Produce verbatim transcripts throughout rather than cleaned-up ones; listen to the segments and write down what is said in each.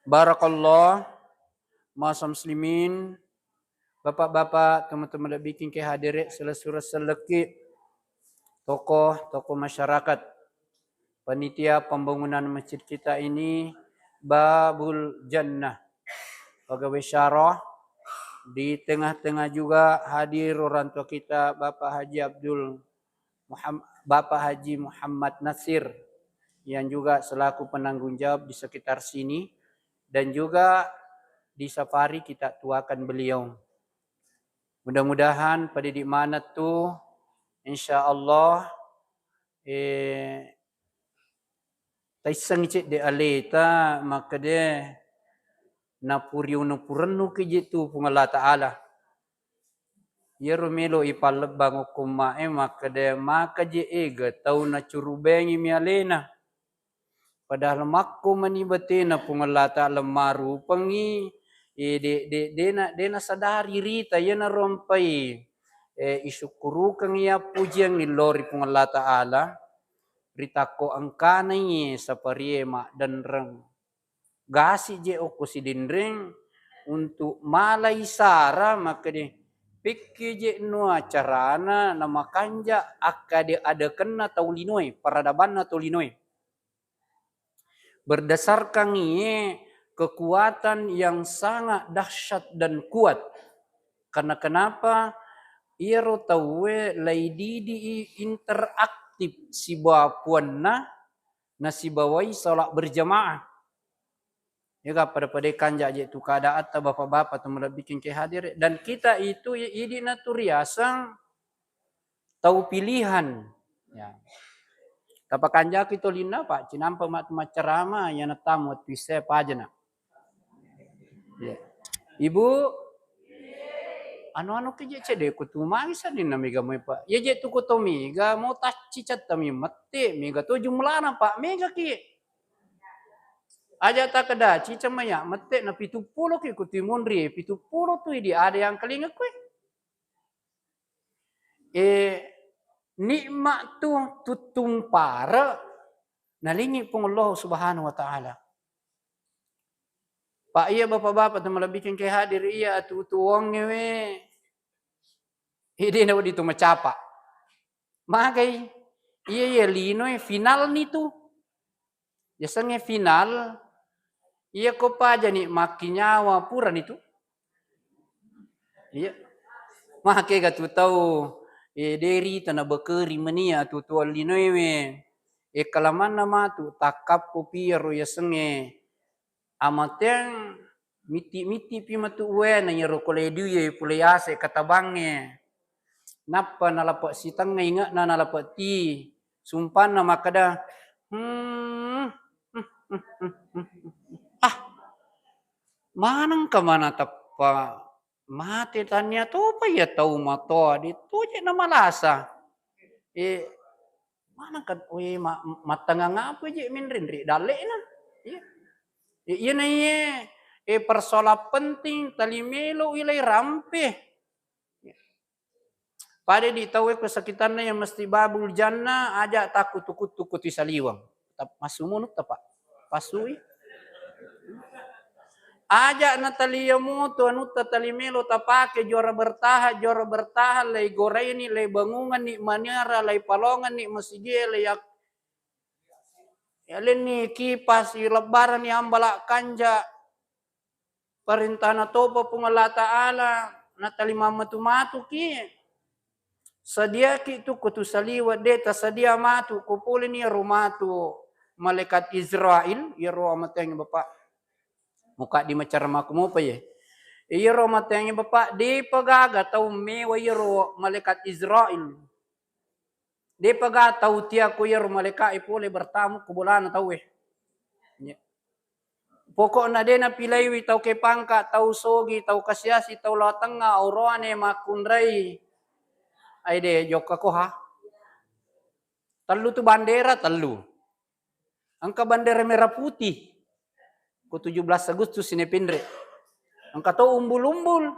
Barakallah, ma'asyiral muslimin, bapak-bapak, teman-teman lebbiking ke hadire, selesura seleki, tokoh, tokoh masyarakat, panitia pembangunan masjid kita ini, Babul Jannah, pegawai syarah, di tengah-tengah juga hadir orang tua kita, Bapak Haji Abdul Muham-, Bapak Haji Muhammad Nasir, yang juga selaku penanggung jawab di sekitar sini, dan juga di safari kita tuakan beliau. Mudah-mudahan pada di mana tu, insya Allah, eh, taissengngi cedde aleta, makkeda napuriu-, napurennuki je tu Puang Allah Ta'ala. Iyaro melo ipallebbang okko ma'e makkeda, maka je ega tau nacurubengi mi alena. Padahal makko mani batena Puang Allah Ta'ala marupengi, eh, de, de, dena, dena sadari rita, iyana rompai, eh, isukkurukeng iya pujiang illo ri Puang Allah Ta'ala, ritakko engkanai saparie maddenreng. Gasi je okko sidenreng untuk malai sara makkeda, pikki je nua carana namakanja akkade-adekenna tau linoe, peradabanna tau linoe. Berdasarkan iye kekuatan yang sangat dahsyat dan kuat. Karena kenapa? Iyaro tauwe laididi interaktif sibawa puanna, nasibawai salat berjamaah. Ega pada-pada kanja je tu keadaatta bapak-bapak tu malebbiking ke hadir. Dan kita itu idi na tu riaseng tau pilihan. Ya. Tapakanjaki tolinna, Pak, cinampa ma-, maccarama, iyana tamu wettu isse pajana. Ya. Ibu, anu-anu ke je cedde ko tu magi saninna mega mai, Pak. Ya je tu ko to mega mau tacci catta mi mette, mega to jumlana, Pak, mega ki. Aja takkeda ciceng maya mette na pitu pulo ki ko tu monri, pitu pulo tu idi ada yang kelinga kue. Eh, nikmat tu tuttumpare nalingi Puang Allah Subhanahu wa Ta'ala. Pak, iya bapak-bapak tu malebbiking ke hadir, iya atu tuongnge we. Idi na wedi tu macapa. Magai, iya, iya linoe final ni tu. Yasengnge final, iya ko pajani makkinyawa purani tu. Iya. Makega tu tau, eh, deri tana bekeri menia tu tuang linoe we. Eh, kalamanna matu takkappo piyaro yasengnge amateang mitti-mitti pi matu uwena iyaro ko lediu ye pole yase katabangnge. Nappa nalape sitengnga inge'na nalape ti. Sumpanna makkeda, "Hmm, ah, manengka mana teppa mate tania topa iya tau matoa di toje na malasa." Eh, manengka, we, ma-, mattangang apa je menrenre dalle'na. Iya. Eh, iya na iye, eh, persoalan penting tali melo ilai rampe. Pada di tauwe ko sekitarna yang mesti babul janna, aja takkutu-kutu kuti saliweng. Tap-, massu monutta, Pak. Passui. Aja natalia moto anutta tali melo tapake juara bertahan, juara bertahan, lai goraini, lai bangunganni maniara, lai palonganni masigie, lai yak-, yalenni kipas, ilebbaranni ambala kanja. Parentana topa Puang Allah Ta'ala, natalima matu-matuki. Sadiaki tu ko tu saliweng, de tasadia matu, ko poleni iyaro matu malaikat Izrail, iyaro amateangnge Bapak. Muka di macara mako mopa ye. Iyaro amateangnge Bapak, de pagaga tau mewa iyaro malaikat Izrail. Depa ga tau tia ko iyaro malaika e pole bertamu ko bolana tauwe. Ya. Pokokna de napilaiwi tau ke pangka, tau sogi, tau kasiasi, tau lawa tengnga, oroane makkunrai. Ai de jokka ko ha. Tellu tu bandera, tellu. Engka bandera merah putih. Ko tujuh belas Agustus sine pinre. Engka to umbul-umbul.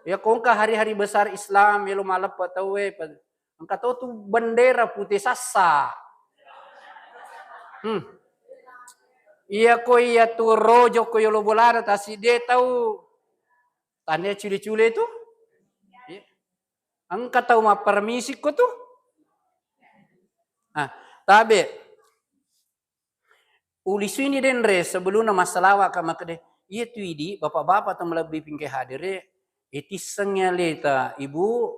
Ya ko engka hari-hari besar Islam, melo maleppe tauwe. Engka to tu bandera pute sassa. Hmm. Iya ko iya tu rojo ko yolo bolana tasi de tau tania cule-cule tu. Iya. Engka tau mappermisi ko tu. Ah, tabe. Ulisuini denre sebelumna massalawa ka makkeda, iya tu idi bapak-bapak atau malebbi pingke hadire, itissengngi aleta ibu,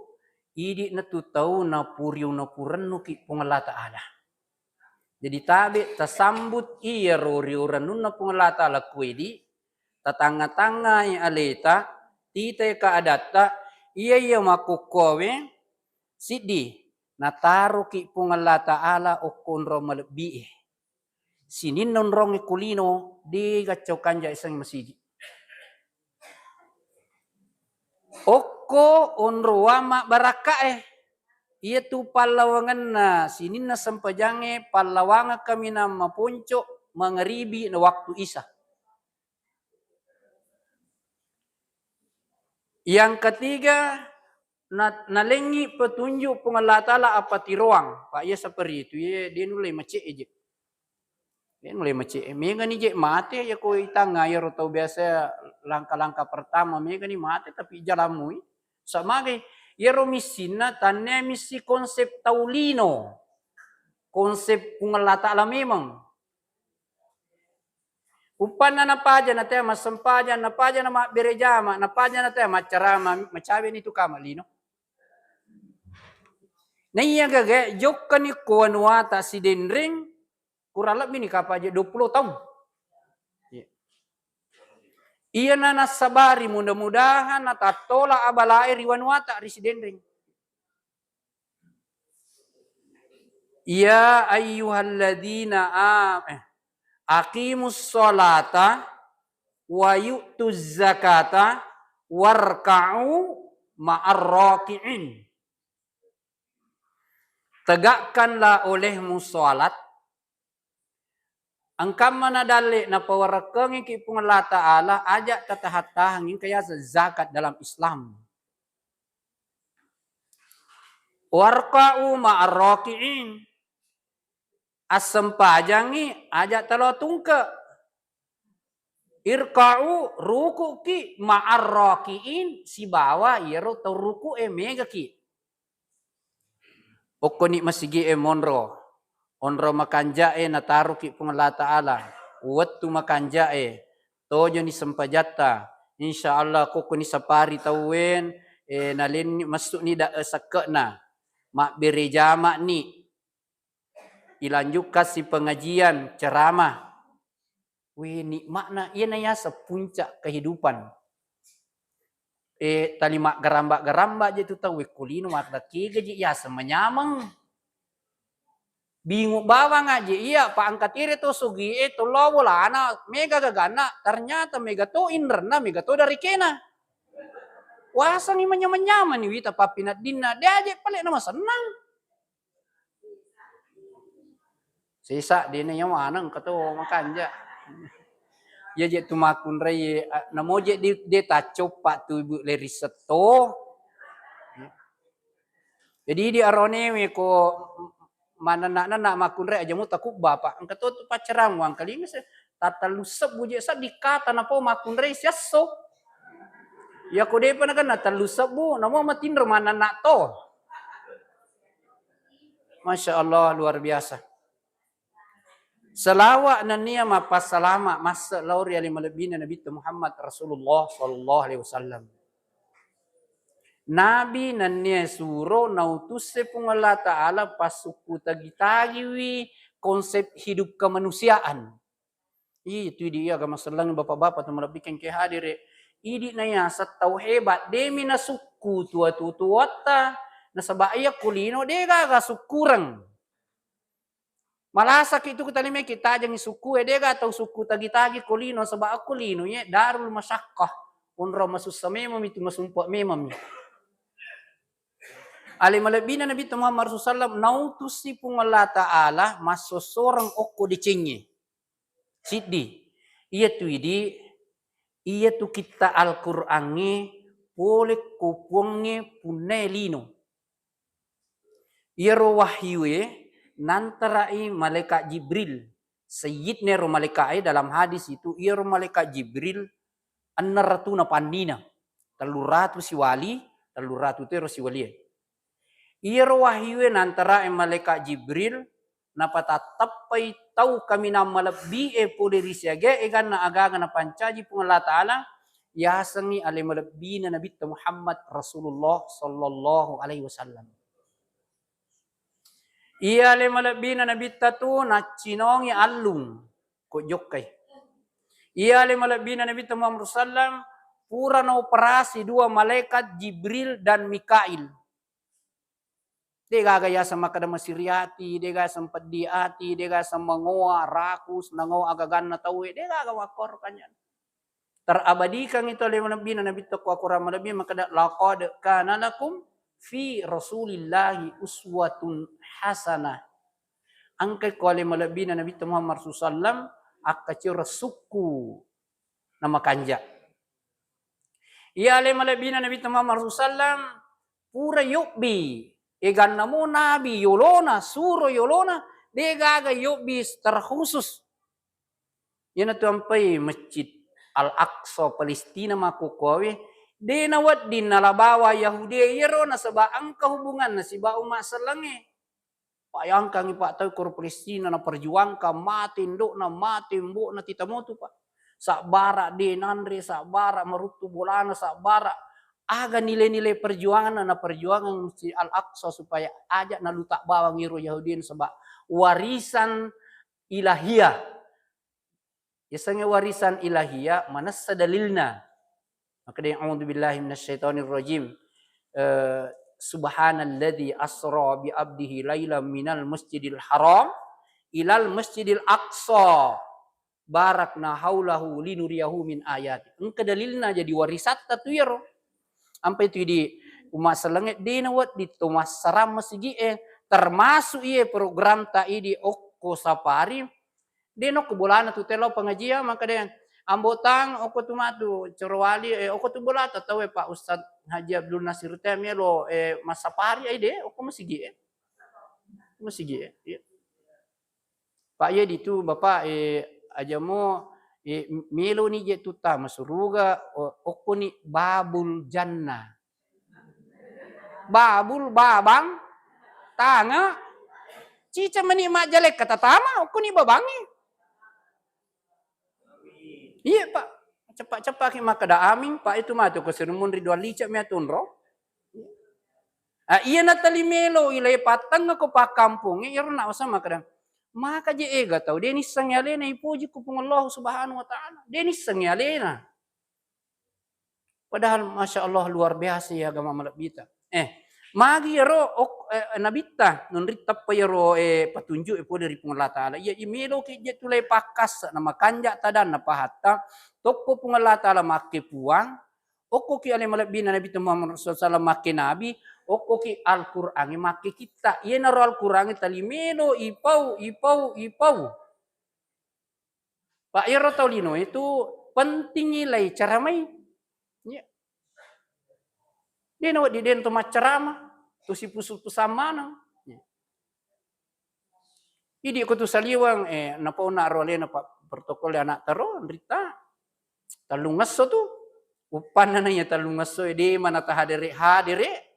idi natu tau napuriu napurennuki Puang Allah Ta'ala. Jadi tabe tasambut iyaro riorennunna Puang Allah Ta'ala kuedi, tatangnga-tangngai aleta, titai ka adatta, iya iya makkukkuawe, siddi, nataroki Puang Allah Ta'ala okko onrong malebbi e. Sininna onrong e kulino, de gaccau kanja iseng masigi. Okko onroang mabbarakka e. Iya tu pallawangenna sininna sempajangnge, pallawangeng kaminang maponco mangaribi na waktu isya. Yang ketiga, na-, nalengngi petunjuk Puang Allah Ta'ala apa tiroang. Pak iya seperti itu, iya de nulle macet je. De nulle macet. Megani je mate ya ko itanga iyaro tau biasa langkah-langkah pertama megani mate tapi jalamui. Samagai iyaro missinna tanne missi konsep tau lino. Konsep Puang Allah Ta'ala memang. Uppanna napaja na tea massempajang, napaja na mabbere jama, napaja na tea maccarama, macaweni tu kama lino. Naiya gaga jokkani ko wanuata sidenreng, kurang lebbi ni kapaja dua puluh taung. Iya. Iyana nassabari, mudah-mudahan natattola abalae ri wanuata ri sidenreng. Ya ayyuhalladzina am-, eh, aqimus sholata wa yu'tuz zakata warka'u ma'ar raki'in. Tegakkanlah olehmu sholat. Engkamma nadalle napawarekkengiki Puang Allah Ta'ala, aja tatahan-tahan, engka yaseng zakat dalam Islam. Warka'u ma'ar raki'in. Assempajangi aja talo tungke. Irka'u, rukuki, ma'ar raki'in, sibawa iyaro tau ruku'e megaki. Okkoni masigi'e monro, onro makanja'e nataroki Puang Allah Ta'ala, wettu makanja'e tojoni sempajatta, insya Allah kokkoni sapari tauwen, eh, nalenni massu'ni da-, eh, sekke'na, mabbere jama'ni, ilanjukkan si pengajian ceramah. Wih, nikmatna, iyana yaseng puncak kehidupan. Eh, tali maggaramba-garamba je tu tau, weh, kulino makkeda kega je yaseng manyameng. Bingung bawang aja iya, pa engka tire to sugi e to lo bolana, mega gagana, ternyata mega to inrenna, mega to dari kena. Wasangi manyameng-nyameng ni wita pappinaddinna, de aje pale nama senang. Sesa dena iya maneng engka to makanja. Iya je tu makkunrai, a, namo je di, de taccoppa tu ibu le risetto. Jadi di aronewe ko manenna-nenna makkunrai aja mu takubba, Pak. Engka to tu paccarammu angkalinga se, tatellu sebbu je seddi kata napo makkunrai siesso. Iya ko depa nakenna tellu sebbu, namo matinro manenna to. Masya Allah, luar biasa. Selawat nennia mappassalama masse lao ri ale malebbina Nabitta Muhammad Rasulullah sallallahu alaihi wasallam. Nabi nennia suro nautusse Puang Allah Ta'ala passukku tagi-tagiwi konsep hidup kemanusiaan. Ih, tu idi iya agama selleng bapak-bapak tu malebbi kengke hadire. Idi na yaseng tau hebat, demi nasukku tua-tuatta, nasaba iya kulino de gaga sukkureng. Malasaki tu kutalimeki tajengi sukku e, dega tau sukku tagi-tagi ko lino, saba akko lino ye darul masyakkah, onrong masussa memang mi tu, masumpa memang mi. Ale malebbina Nabi Muhammad Rasulullah sallam, nautusi Puang Allah Ta'ala massossoreng okko decengnge. Siddi, iya tu idi, iya tu kitta Al-Qur'angnge pole ko puangnge punnae lino. Iyaro wahyue nantara'i malaikat Jibril sayyidna ero malaika'e dalam hadis itu, iyaro malaikat Jibril enneng ratuna pannina, tellung ratu siwali, tellung ratu tero siwalie. Iyaro wahyue nantara'e malaikat Jibril, napatattappai tau kaminang malebbi'e pole ri siagae eganna agaga napancaji Puang Allah Ta'ala, yasengngi ale malebbina Nabitta Muhammad Rasulullah sallallahu alaihi wasallam. Iya ale malebbina Nabitta tu naccinongi allung ko jokkai. Iya ale malebbina Nabitta Muhammad sallam pura naoperasi dua malaikat Jibril dan Mikail. De gaga yaseng makkeda masiri ati, de gaga sempeddi ati, de gaga mangoa, rakus, nangoa agaganna tauwe, de gaga makkoro kanjana. Terabadikan itu ale malebbina Nabitta ko akorang malebbi makkeda, "Laqad kana lakum fi Rasulillahi uswatun hasanah." Engka ko ale malebbina Nabitta Muhammad sallallahu alaihi wasallam akkaciro sukku namakanja. Iya ale malebbina Nabitta Muhammad sallallahu alaihi wasallam pura yobbi eganna mo nabi yolona, suro yolona, de gaga yobbi terkhusus. Iyanatu ampai Masjid Al-Aqsa Palestina makkukkuawe, de nawedding nalabawa Yahudi iyaro nasaba engka hubunganna sibawa umma sellengnge. Bayangkangngi, Pak, tau koro Palestina naperjuangkan, mate indo'na, mate mbo'na titamotu, Pak. Sabbara de nanre, sabbara maruttu bolana, sabbara aga nilai-nilai perjuanganna naperjuangkan Masjid Al-Aqsa supaya aja naluta bawang iro Yahudi nasaba warisan ilahiyah. Yasengnge warisan ilahiyah, manessa dalilna. Makkeda, "A'udzubillahi minasyaitonirrajim. Eh, subhanalladzi asra bi abdihi lailan minal masjidil haram ilal masjidil aqsa barakna haulahu linuriyahu min ayati." Engka dalilna, jadi warisatta tu iyaro. Ampai tu idi umma sellengnge de nawedding to massarang masigi'e, termasuk iye programta idi okko safari, de nokko bolana tu telo pengajian, makkeda, "Ambo Tang, okko tu matu Corowali, eh, okko tu bolata tauwe, Pak Ustadz Haji Abdul Nasir te melo, eh, massafari ai de, okko masigi'e." Masigi'e. Iya. Pak, iya ditu, Bapak, eh, aja mo, eh, meloni je tu tama suruga, o-, okkoni babul jannah. Babul, babang, tanga, cica meni majjalekka tatama, okkoni babangi. Iya, Pak. Cepak-cepak ki makkeda amin, Pak, itu matu ko sirungun ri dua lica mi atunro. Ah, iya natali melo ilai pattengngeko pakkampongnge, iyaro na usah makkeda, "Maka je ega tau, de nissengngi alena ipoji ku Puang Allah Subhanahu wa Ta'ala. De nissengngi alena." Padahal, Masya Allah, luar biasa ya agama malebbita. Eh, magi iyaro ok-, eh, nabitta, nonri teppa iyaro, eh, patunjuk, eh, pole ri Puang Allah Ta'ala. Iya, i meloki je tulai pakkassa, na makanja tadanna pahatta, tokko Puang Allah Ta'ala makkepuang, okkoki ale malebbina Nabitta Muhammad sallallahu alaihi wasallam makke nabi, okkoki Al-Qur'angnge makke kitta. Iyanaro Al-Qur'angnge tali melo ipau, ipau, ipau. Pak, iyaro tau lino itu pentingi lai ceramai. Iya. De nawedding de to maccarama, to sipusu-pusang maneng. Iya. Idi ko tu saliweng, eh, napauna ro alena Pak protokol anak tero, nrita. Tellungesso tu. Uppanna na iya tellungesso e de mana tahadere-hadere.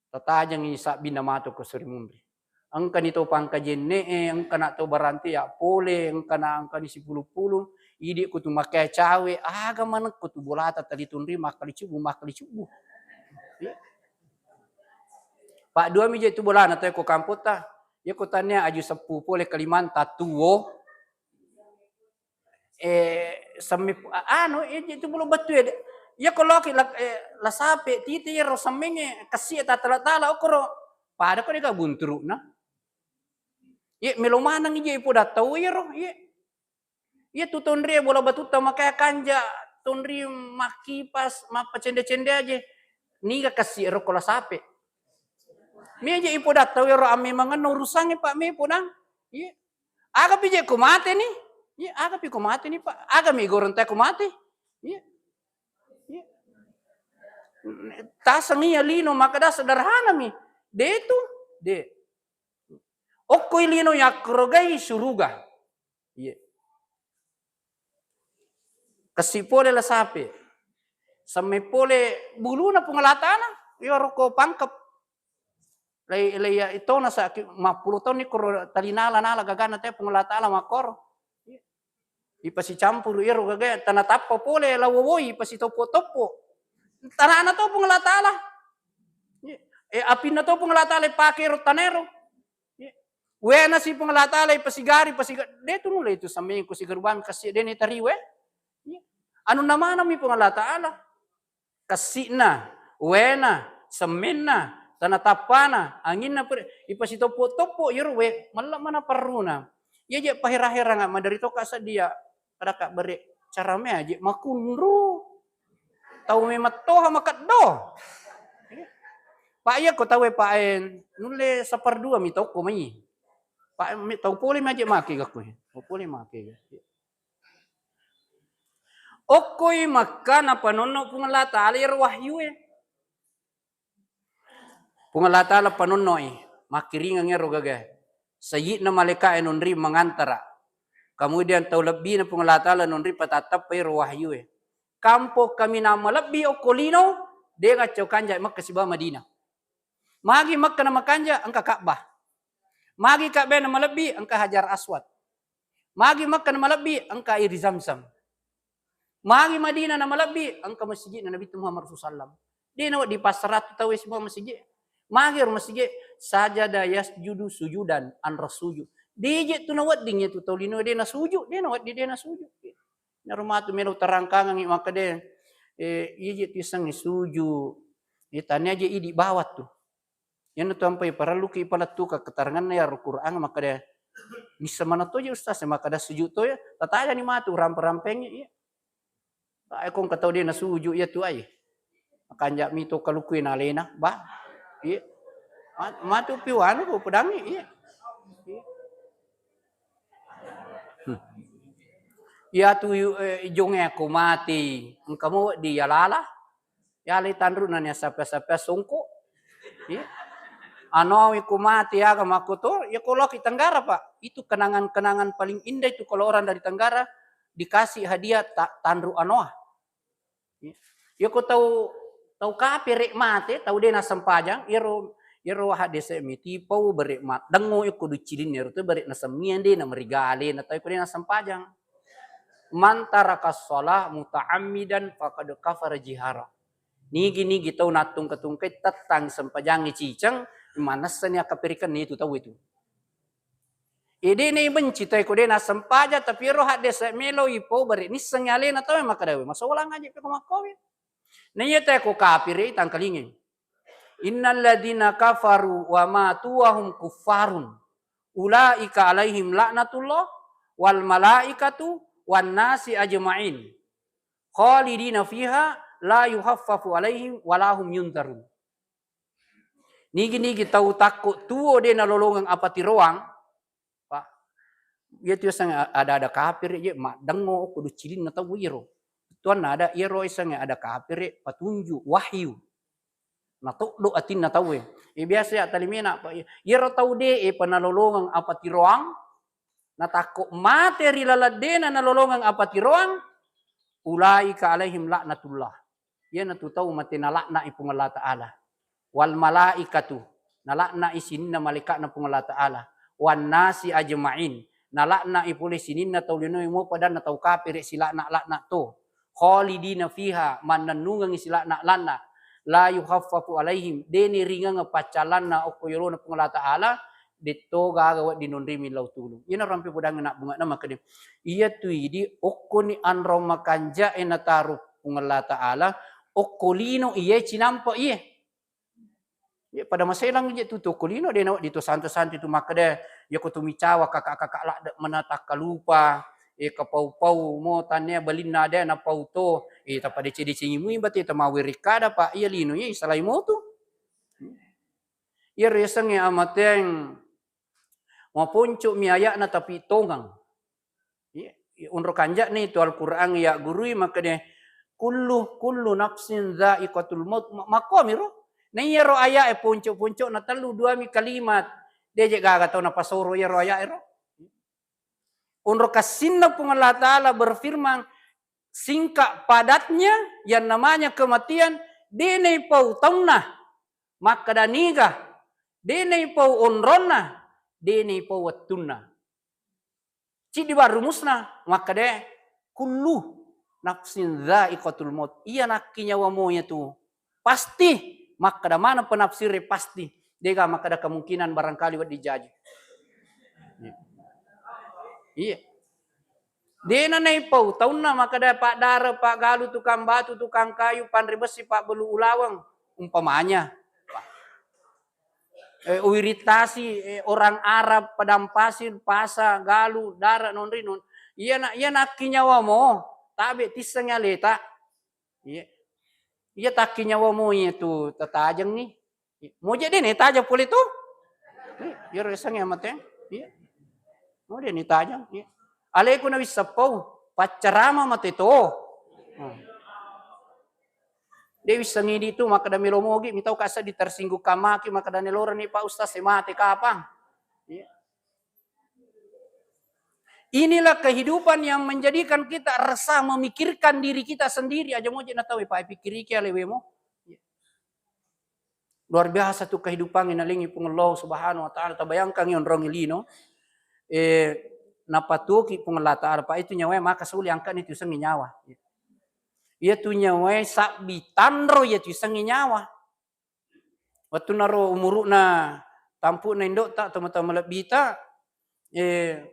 Tatajengngi sabbinna matu ko suri munri. Engkani to pangkajenne'e, engkana to baranti ya pole, engkana, engkani sipulung-pulung, idi ko tu makkae cawe, aga maneng ko tu bolata tali tunri makkali cubbu, makkali cubbu. Iya. Pak, dua mi je tu bolana to ko kampotta. Ya ko tania aju seppu pole Kalimantan tuo. Eh, semmi-, a-, anu, eh, itu belum betul ya, de-, iya ko loki la, eh, la sape, titi iyaro semmengnge, kessi tatala-tala, okoro, pada ko deka bunturuna. Iya, melo maneng ije ipoda tau iyaro, iya. Iya tu tonri bola batutta makaya kanja, tonri makkipas, mappacende-cende aje. Niga kessi ero ko la sape. Meje ipoda tau iyaro ammemangenna urusangnge, Pak, me podang. Iya. Aga pi je ko mate ni? Iya, aga pi ko mate ni, Pak? Aga mi goreng te ko mate? Iya. Iya. Taseng iya lino makkeda sederhana mi. De tu, de. Okkoi lino yakkorogai suruga. Iya. Kessi pole la sape. Semme pole buluna Puang Allah Ta'ala, iyaro ko pangkep. Lai, lai ya itona sa ki-, mappulo taunni koro talinala-nala gagana te Puang Allah Ta'ala makkoro. Ipasicampuru iyaro gagae, tana tappa pole la wowoi, ipasitoppo-toppo. Tanana to Puang Allah Ta'ala. E, apinna to Puang Allah Ta'ala ipake ro tanero. Wena si Puang Allah Ta'ala ipasigari, pasiga-, de tu nulle itu sameng ko sigarubang kasi de ni tariwe. Anunna manami Puang Allah Ta'ala. Kessi'na, wena, semmenna, tana tappana, anginna pure, ipasitoppo-toppo iyaro we, mella mana parruna. Iya je pahera-heranga maderi toka sedia, kadaka bere cara mea je makunru. Tau memettoha makeddo. Pak iya ko tau e Pak en, nulle sapardua mi tau ko mai. Pak mi tau pole mi aje make gakku. Tau pole make. Okkoi Makkah napanonno Puang Allah Ta'ala iyaro wahyu e. Puang Allah Ta'ala panonno i, makkiringeng iyaro gaga. Sayyi'na malaika e nonri mangantara. Kemudian tau lebbina Puang Allah Ta'ala nonri patattappa iyaro wahyu e. Kampo kaminang malebbi okko lino, de ngaccau kanja Makkah sibawa Madinah. Magi Makkah na makanja, engka Ka'bah. Magi Ka'bah na malebbi, engka Hajar Aswad. Magi Makkah na malebbi, engka air Zamzam. Magi Madinah na malebbi, engka masjidna Nabi Muhammad sallallahu alaihi wasallam. De nawedding passaratu tau e sibawa masjid. Magi ro masjid, sajada yasjudu sujudan an rasujud. De je tu nawedding ya tu tau lino de nasuju, de nawedding de nasuju. Naro matu melo terangkangangi makkeda, eh, iya je tu isengngi suju. Eh, tania je idi bawat tu. Iyana tu ampai parelluki ipalettuka keteranganna iyaro Qur'an makkeda, nisseng maneng toje ustaz makkeda sujud to ya, tatajani matu rampe-rampengngi iya. Tae ko engka tau de nasuju iya tu ai. Makanja mi to kalukui na alena, ba. Iya. Ma-, matu piwanu ko pedangi iya. Iya. Hmm. Iya tu, eh, jonge ko mati, engka mo di yalala. Yalai tanru nani assape-sape songko. Iya. Anowi ku mati aga makkoto, ya ko loki Tenggara, Pak. Itu kenangan-kenangan paling indah itu kalau orang dari Tenggara dikasih hadiah ta-, tanru anoa. Iya. Ya ko tau, tau kapere mate, tau de nasempajang, iyaro, iyaro hadese mi tipau bere mat. Dengo iko ducilin iyaro tu bere nasemmia de namerigale na tau ko de nasempajang. Man tarakas shalah muta'ammidan faqad kafara jihara. Nigi-nigi tau nattungka-tungkai tettang sempajangnge ciceng, manessani akkapirikenna itu tau itu. Ede ne benci tau ko de nasempajang, tapi ero hadde se melo ipo bari nissengngi alena tau makkeda we masolang aja pe ko makkowe. Na iya tau ko kapire tangkalingi. Innal ladzina kafaru wa matu wa hum kuffarun. Ulaika alaihim laknatullah wal malaikatu wan nasi ajma'in. Khalidina fiha la yukhaffafu alaihim wa la hum yunzarun. Nigi-nigi tau takko tuo de nalolongeng apatiroang, Pak. Iya tu yasengnge ada-ada kapire je maddengo kudu cilinna tau iro. Tuanna ada iyaro yasengnge ada kapire patunju, wahyu. Natoddo atinna tauwe. E, biasa ya talimena, Pak. Iyaro tau de e panalolongeng apatiroang, natakko mate ri laleng dena nalolongeng apatiroang, ulaika alaihim laknatullah. Iyanatu tau mate nalaknai Puang Allah Ta'ala. Wal malaikatu, nalaknai sininna malaikatna Puang Allah Ta'ala. Wan nasi ajma'in, nalaknai pole sininna tau linoe mopa danna tau kapire silakna-lakna to. Khalidina fiha, mannennungengngi silakna-lakna. La yukhaffafu alaihim, deni ringeng paccalanna okko yolona Puang Allah Ta'ala, detto gaga wedding nonrimi lao tulung. Iyana rampe podangngi nak bunga na makkeda. Iyatu idi okkoni anrong makanja'e nataro Puang Allah Ta'ala, okko lino iye cinampa iye. Iye pada maselang je tu, tu okko lino de nawedding tu santai-santai tu makkeda, iya ko tu micawa kakak-kakak ladde mana takkalupa, e kapau-pau mo tania balinna de napau to, e tapadece-decengi mui bate tamawe rikkada, Pak, iya lino iye salai motu. Iyaro yasengnge amateng maponco'mi aya'na tapi tongang. Iya, iya, onro kanja'ni tu Al-Qur'an iya gurui makkeda, "Kullu, kullu nafsin dza'iqatul maut." Ma-, makkuamiro. Na iyaro aya'e ponco-ponco'na tellu duami kalimat. Deje gaga tau napasoro iyaro aya'ero. Onro kassinna Puang Allah Ta'ala berfirman, singkat padatnya yang namanya kematian, de' naipau taunna, makkeda niga, de' naipau onronna, de' naipau wettunna. Ciddi bang rumusna, makkeda, kullu nafsin dzaiqatul maut. Iya nakki nyawa moe tu pasti, makkeda maneng penafsirnya pasti. De'ga makkeda kemungkinan barangkali wedding jaji. Iya. Iya. De'na naipau taunna makkeda paddare, paggalu, tukang batu, tukang kayu, panre besi, pabbelu ulaweng, umpamanya. Eh, uwiring tasi, eh, orang Arab, padang pasir, pasa, galu, dara, non rinun. Iya na, iya nakki nyawa mo, tabe tisseng aleta. Iya. Iya takki nyawa mo iya tu tatajengngi. Iya. Mo jadi ni tajeng pole tu. Iya, iyaro yasengnge mate. Iya. Mo dia ni tajeng. Iya. Aleku na wisseng pau, paccarama mate to. Hmm. De' wisseng idi tu makkeda melo mogi, mitau kasa ditersinggung kamaki makkeda neloreni Pak Ustaz, saya mate kapang. Iya. Inilah kehidupan yang menjadikan kita resah memikirkan diri kita sendiri, aja moje na tau, Pak, pikiriki alewemo. Iya. Luar biasa tu kehidupan yang nalengi Puang Allah Subhanahu wa Ta'ala. Tabayangkan onrong lino, eh, napatuoki Puang Allah Ta'ala, Pak, itu nyawa maka suli angkani tu sengi nyawa. Iya tu nyawae sabbi tanro iya tu isengnge nyawa. Wettunaro umuru'na tampu'na indo'ta, tomatoa malebbita, eh,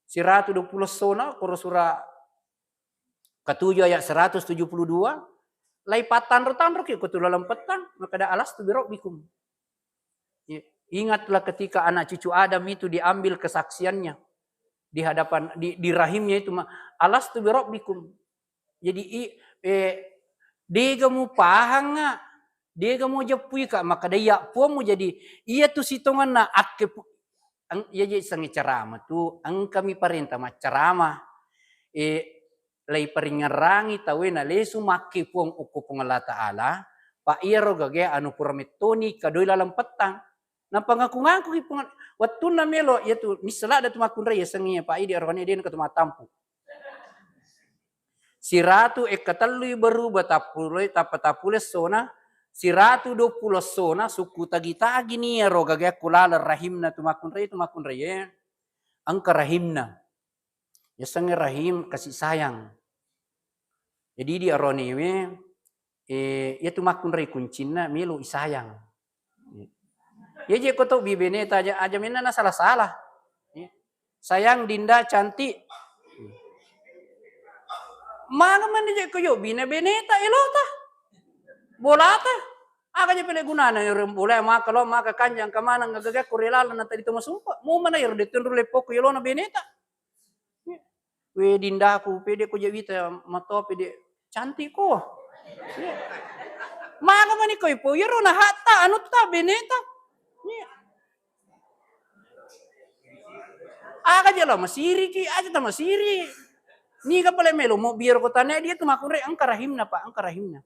siratu dua puluh essona, koro sura katuju ayat seratus tujuh puluh dua, lai pattanro-tanroki ko tu laleng pettang, makkeda alastu birabbikum. Ya, ingatlah ketika anak cucu Adam itu diambil kesaksiannya di hadapan, di, di rahimnya itu, ma-, alastu birabbikum. Jadi, i-, eh, dega mupahangnga, dega mujeppui ka, makkeda iya puammu. Jadi, iya tu sitongenna akke pu-, eng-, iya je sengnge carama tu, engkami parenta maccarama. Eh, laiparingngerangi tauwe nalesu makke puang okko Puang Allah Ta'ala, pa iyaro gage anu pura mettoni kadoi laleng pettang. Nappa ngaku-ngakuki Puang, wettunna melo, iya tu, nisseng ladde tu makkunrai, yasengnge, Pak, idi arone dena katu mattampu. Siratu ekkatellui berubah tappuloi, tappa tappule essona, siratu dua puluh essona, sukku tagi-tagi ni iyaro gageakku laleng rahimna tu makkunrai, tu makkunrai, eh. Engka rahimna. Yasengnge rahim, kasih sayang. Jadi di aronewe, eh, iya tu makkunrai kuncinna, melo isayang. Iya je ko to bi beneta aja, aja menna na salah-salah. Iya. Sayang, Dinda, cantik. Maga mani je ko yo bina beneta elota. Bolata. Aga je pele gunana ero bola maka lo, maka kanjang ka maneng, gaga ko relala na tadi to masumpa. Mu mana ero de tenru leppokku yolona beneta. We Dindaku, pede ko je wita matoa pede cantik ko. Iya. Maga mani ko ipo, iyaro na hatta, anu ta, beneta. Iya. Aga je lo masiriki, aja ta masiri. Niga pale melo mo biar ko tane dia tu makkunrai engka rahimna, Pak, engka rahimna.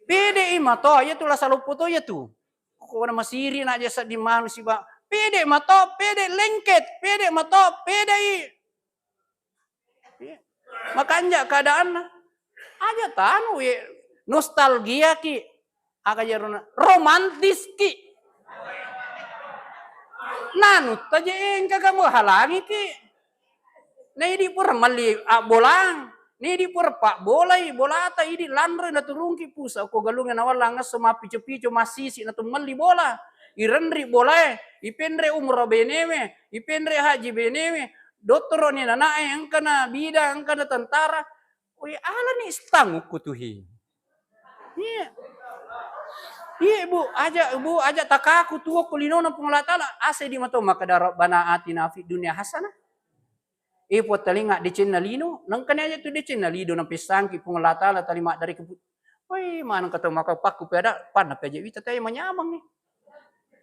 Pede i matoa, iya tu la saloppo to iya tu. Ko na masiri na aja sedding manu siba. Pede mato, pede lengket, pede mato, pede i. Iya. Makanja keadaanna. Aja tanu ye, nostalgia ki. Aga jaruna romantis ki. Nanu taje engka kamu halangi ki. Na idi pura melli abbolang, na idi pura pabbolai bolata, idi lanroi naturungki pusa ko galungnge nawallang esso mappico-pico massisi natumelli bola, irenri bolae, ipenre umroh benewe, ipenre haji benewe, dottoro ni nanae, engkana bidang, engkana tentara, we alani stang ukkutuhi. Iya. Iya, Bu, aja, Bu, aja takaku tuo ko linona Puang Allah Taala, ase di mato makkeda Rabbana atina fid dunya hasanah. Eh, Puang, talinga decenna lino, nengkani aja tu decenna lino napessangki Puang Allah Taala tali maddari kepu-, woi, maneng kata maka pakku peda, panna peje wita tae manyameng ni.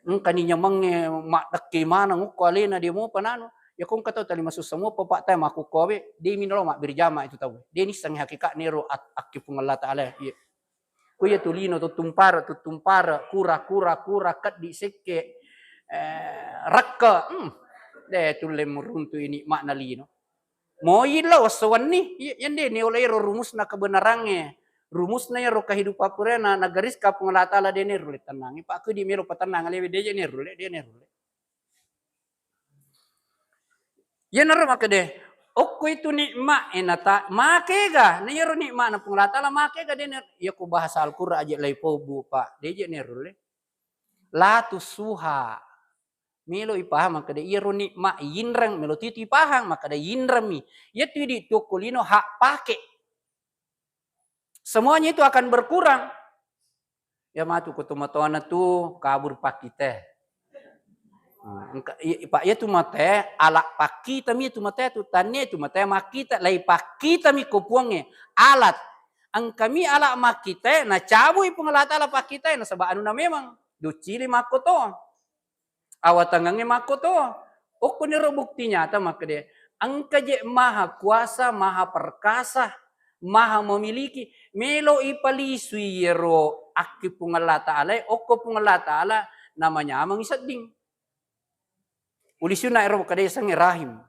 Engkani nyamangnge maddekke maneng ukko alena dia mopa nanu. Ya kong kata tali masussa mopa, Pak, tae makukkowe, de minalo mabbirjama itu tau. De nissengngi hakikat nero at-, akki Puang Allah Taala. Iya. Ku iya tu lino tu tumpara, tu tumpara, kura, kura, kura, keddi, sekke, eh, rekke. Hmm. De tulle muruntu ini makna lino. Moi lo esso wenni, iya, yande ni oleh ro rumusna kebenarangnge. Rumusna iyaro kehidupan purana, nagaris ka Puang Allah Taala de ne rulle tenangi. Pak kudi melo patennang lewe de je ne rulle, de ne rulle. Iyanaro makkeda, okko itu nikmat e nata makega, na iyaro nikmatna Puang Allah Taala makega de ne, iya ko bahasa Al-Qur'an aja lai pobu, Pak, de je ne rulle. La tusuha. Melo ipahang makkeda iyaro nikmat yinreng, melo tu itu ipahang makkeda yinreng mi. Iya tu idi tu okko lino hak pake. Semuanya itu akan berkurang. Ya matu ko tomatoana tu kabur pakkite. Nah, engka, i-, i-, Pak, iya tu mate, ala pakkita mi tu mate tu, tannia tu mate makkita, lai pakkita mi ko puangnge, alat. Engka mi ala makkita, na cabui Puang Allah Taala pakkita, nasaba anuna memang, duccili makko to. Awatangengnge makko to. Okkoniro bukti nyata makkeda, engka je maha kuasa, maha perkasa, maha memiliki, melo ipalisui iyaro akki Puang Allah Taala, okko Puang Allah Taala namanyameng sedding. Ulisuna ero kada yasengnge rahim.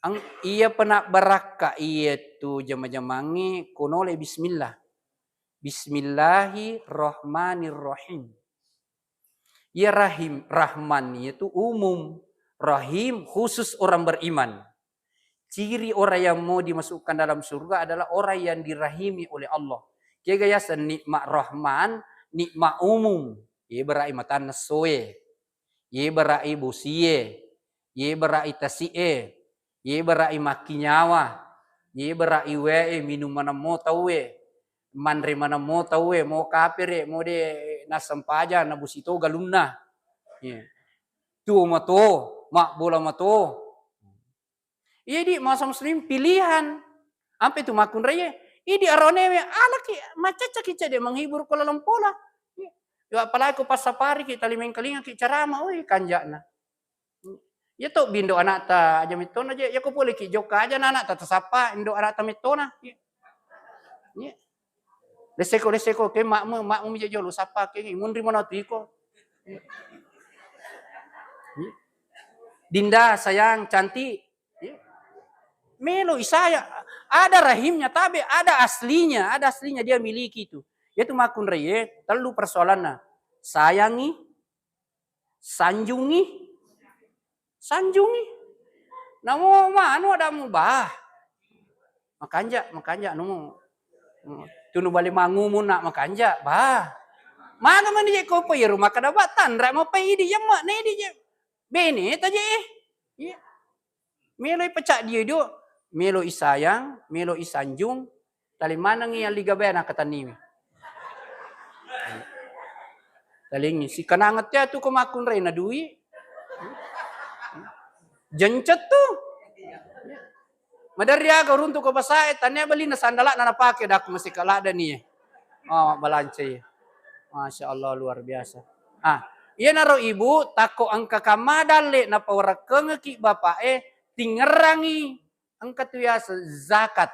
Ang-, iya pena barakka iya tu jama-jamangnge konole bismillah. Bismillahirrahmanirrahim. Iya rahim, Rahman itu umum, Rahim khusus orang beriman. Ciri orang yang mau dimasukkan dalam surga adalah orang yang dirahimi oleh Allah. Kega yaseng nikmat Rahman, nikmat umum. Iya berai matanna soe. Iya berai bosie. Iya berai tasi'e. Iya berai makkinyawa. Iya berai wae minum maneng mo tauwe. Manre maneng mo tauwe, mo kapere, mo de nassempajang, nabusi to galunna. Iya. Tuo mato, mabbola mato. Iya di masa muslim pilihan. Ampe tu makkunraie. Idi aronewe alaki maccacaki cede menghibur ko laleng pola. Iya. Apalagi ko passapari ki tali mengkalinga ki carama, oi kanjana. Iya to bindo anakta aja mettona je. Iya ko pole ki jokka aja na anakta tasappa indo anakta mettona. Iya. Iya. Leseko, leseko, ke makmu, makmu mi jolo sappa ke munri mana tu iko. Iya. Dinda, sayang, cantik. Iya. Melo isaya, ada rahimnya tabe, ada aslinya, ada aslinya dia miliki itu. Yaitu makkunraie, tellu persoalanna. Sayangi, sanjungi, sanjungi. Namo manu adamu bah. Makanja, makanja numu. Tunu bale mangumu nak makanja bah. Mana mani je kopo ya rumah kada batan rak mapai idi yamma ne idi je. Bene taje eh. Iya. Melo ipacak dia do, melo isayang, melo isanjung, tali manengi yang liga bena katanniwi. Talingi, sikananget ya tu ko makkunrai na dui. Jencet tu. Maderri aga runtu ko basae, tania beli na sandala na napake dak masih kalada ni. Oh, balance. Masya Allah, luar biasa. Ah, iyanaro ibu, takko engka kamma dalle napawarekkengeki bapak e, tingerangi engka tu yaseng zakat.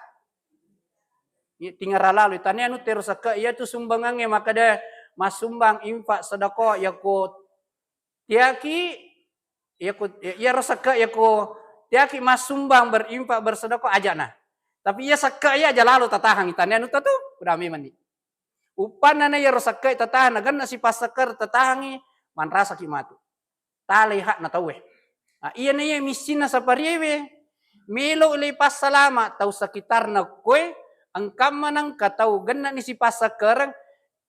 Iya, tingera lalu. Tania anu tero sekke, iya tu sumbangangnge makkeda massumbang infak sedekah yako tiaki, yako, iyaro sekke yako tiaki massumbang berinfak bersedekah ajana. Tapi iya sekke iya aja lalo tatahang tania anu tu, udah memang ni. Uppanna na iyaro sekke tatahang, nagenna sipassekker tatahangi, manrasaki matu. Talai hakna tauwe. Ah, iyana iya missinna sapariewe. Melo le passalama tau sekitarna koe, engkamma nengka tau gennani sipassekkereng,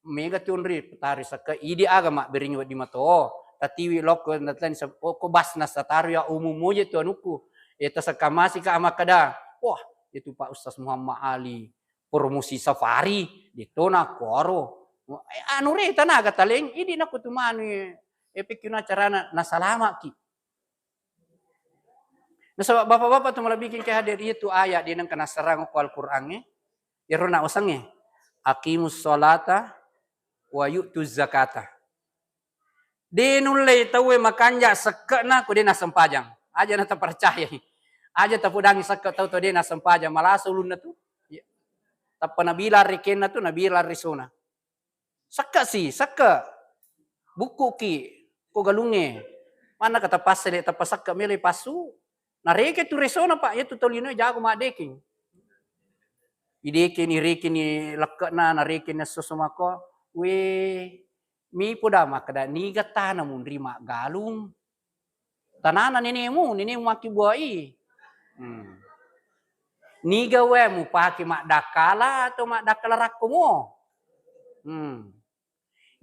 mega tunri, tari sekke, idi aga mabbering wedding mato. Tatiwi lokko natani se-, ko basna sataro ya umum moje tu anukku. Ya tasekka masika makkeda, wah, itu Pak Ustaz Muhammad Ali. Promosi safari, ditona kuaro. Eh, anu re tanaga taleng, idi nakko tu manu, eh, pekkina carana nasalamaki. Nasaba bapak-bapak tu malebbiking ke hadir itu ayat di nengka nasarang ko Al-Qur'an e. Iyaro na usange. Aqimus sholata wa yu'tuz zakata. De nullei tauwe makanja sekke'na ko de nassempajang. Aja na tapercayai. Aja tapodangi sekke tau to de nassempajang, malasa ulunna tu. Iya. Tappa nabila rekenna tu, nabila resona. Sekke si, sekke. Bukkuki ko galungnge. Anna kata passele tapasakka melo passu. Nareke tu resona, Pak, iya tu tau linoe jago maddekeng. Idekeni, rekeni lekke'na, narekeni esso-esso mako. We, mi poda makkeda, niga tana munri maggalung? Tanana nenemu, nenemu makkibuai. Hmm. Niga wae mupake maddakkala atau maddakkala rakkomo? Hmm.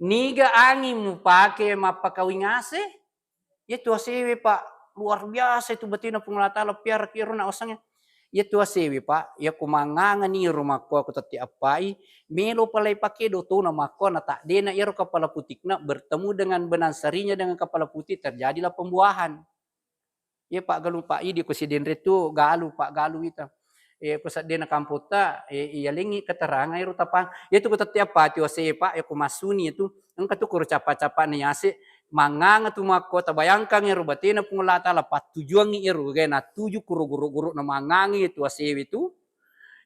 Niga anging mupake mappakawing ase? Iya tu asewe, Pak, luar biasa itu batena Puang Allah Taala piara ki ero na osangnge. Iya tu asewe, Pak, iya ku mangangani ero makko aku tette appai, melo pale pakedo tona makko na taddena iyaro kepala putikna bertemu dengan benang serinya dengan kepala putih, terjadilah pembuahan. Iya, Pak, galu, Pak, idi ko sidenre tu galu, Pak, galu ita. Eh, ko seddena kampotta, eh, iya lengi keterangan ero tapang. Iya tu ko tette appa tu ase, Pak, iya ko massuni itu. Engka tu kuro capa-capa ni ase, manganga tu makko, tabayangkang ero batena Puang Allah Taala pattujuangi ero, gae natuju kuro guru-guru na mangangi tu asewe tu.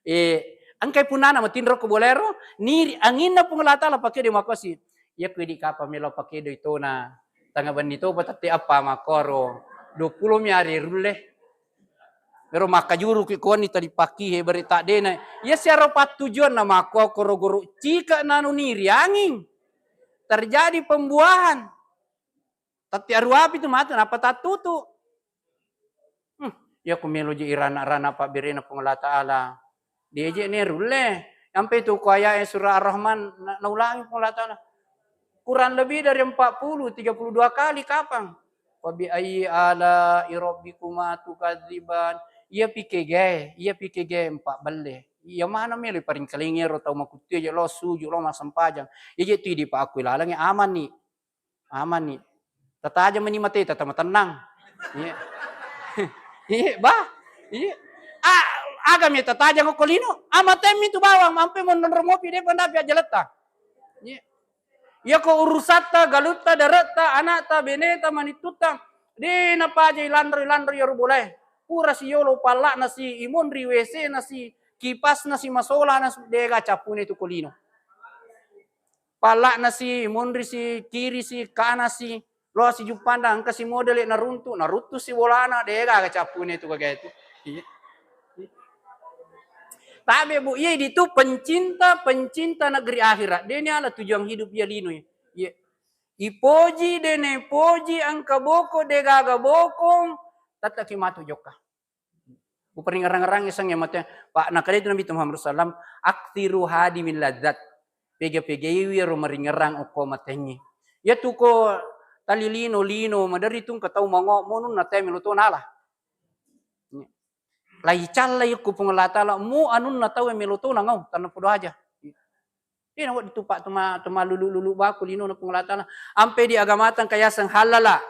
Eh, engkai punana matinro ko bolero, niri anginna Puang Allah Taala pakedo makkosi. Iya ku idi kapang melo pakedo itona. Tanga benni topa tette appa makkoro. Dua pulo mi ari rulle. Ero makkajuru ki koni tadi pakki he beri taddena. Iya siaro pattujuanna makko koro guru cika nanu niri anging. Terjadi pembuahan. Tette aruapi tu matu, nappa tattutu. Hmm, iya ku melo je irana-rana pabberena Puang Allah Taala. Deje ne rulle. Sampai tu ku ayat surah Ar-Rahman na-, naulangi Puang Allah Taala. Kurang lebih dari empat puluh, tiga puluh dua kali kapang. Wa bi ayyi ala'i rabbikuma tukadziban. Iya pikege, iya pikege empat belle. Iya mana melo paringkalingi ero tau makuttu aja lo suju lo massempajang. Iya je tu idi pa aku ilalangi aman ni. Aman ni. Tatajang mani mate tata matennang. Iya. Iya, bah. Iya. Ah, aga mi tatajang ko lino. Amatemmi tu bawang mampe mononro mopi de panda pia jaletta. Iya. Iya ko urusatta, galutta, daretta, anakta, beneta, manittutta. De napaja ilanro-ilanro iyaro bolae. Pura si yolo pallakna si imonri W C na si kipasna si masolana si dega cappune tu ko lino. Pallakna si, munri si, kiri si, kana si, lo si juppandang, engka si modele naruntu, naruttu si bolana, de gaga cappune tu gaga itu. Iya. Tabe, Bu, iya idi tu pencinta, pencinta negeri akhirat. De ni ala tujuan hidup iya lino iya. Iya. Ipoji, de ne poji, engka boko, de gaga bokong, tettaki matu jokka. Uparingerang-erangngi sengnge mate, Pak, nakeda itu Nabi Muhammad sallam, "Aktsiru hadimil ladzat." Pega-pegaiwi ero maringerang okko matengnge. Iya tu ko tali lino-lino, maderri tu engka tau mango, monunna tau melo to nala. Lai callai ku Puang Allah Taala, mu anunna tau melo to nangau, tanna podo aja. Dena wedding tu, Pak, tuma-, tumalulu-lulu baku linona Puang Allah Taala. Ampe di agamata engka yaseng halala,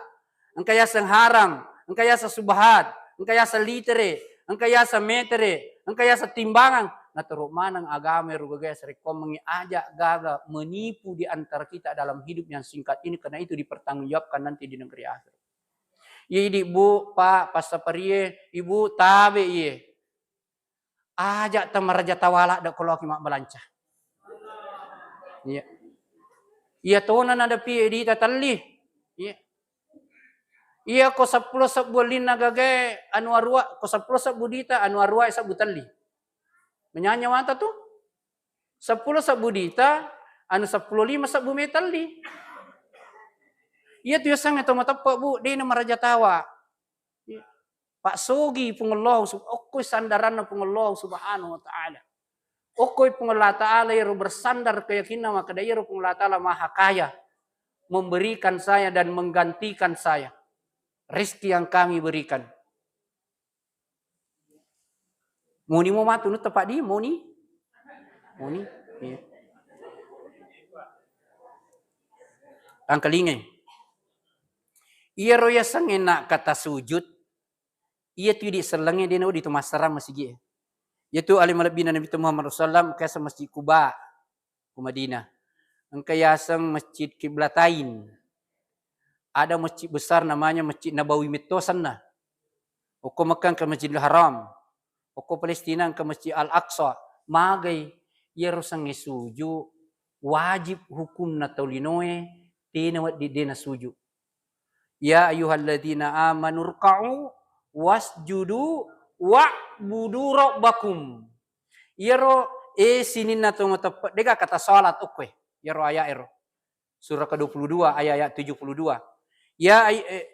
engka yaseng haram, engka yaseng subhat, engka yaseng litere, engka yaseng metere, engka yaseng timbangan. Naturu maneng agama ero gaga sarekkoammengngi aja gaga menipu di antara kita dalam hidup yang singkat ini, karena itu dipertanggungjawabkan nanti di negeri akhirat. Iya idi, Bu, Pak, passaparie, Ibu, tabe iye. Aja tamaraja tawala de ko loki mabbalanca. Iya. Iya tona nadapi dita telli. Iya. Iya ko seppulo sebbu ellinna gagae anu arua, ko seppulo sebbu dita anu arua sebbu telli. Menyanya mata tu. Seppulo sebbu dita anu seppulo lima sebbu me telli. Iya tu yasengnge to mateppe, Bu, de namaraja tawa. Iya. Pak sogi Puang Allah sub-, okkoi sandaranna Puang Allah Subhanahu wa Ta'ala. Okkoi Puang Allah Ta'ala iyaro bersandar keyakinna makkeda iyaro Puang Allah Ta'ala maha kaya, memberikan saya dan menggantikan saya. Rizki yang kami berikan. Moni mo matu nutta Pak di, moni? Moni? Iya. Tangkalingai. Iyaro yasengnge na kata sujud, iya tu idi sellengnge de nawedding tu massarang masigi'e. Iya tu ale malebbina Nabi Muhammad sallallahu alaihi wasallam, engka yaseng Masjid Quba ku Madinah. Engka yaseng Masjid Qiblatain. Ada masjid besar namanya Masjid Nabawi metto senna. Okko Mekah engka Masjidil Haram. Okko Palestina engka Masjid Al-Aqsa. Magai iyaro sengnge suju wajib hukumna tau linoe, tena wedding de nasuju. "Ya ayyuhalladzina amanu rka'u wasjudu wa'budu rabbakum." Iyaro, eh, sininna to mateppe, dega kata salat okkoe. Iyaro ayat ero. Surah kedua puluh dua, ayat-ayat tujuh puluh dua. Ya ay-, eh,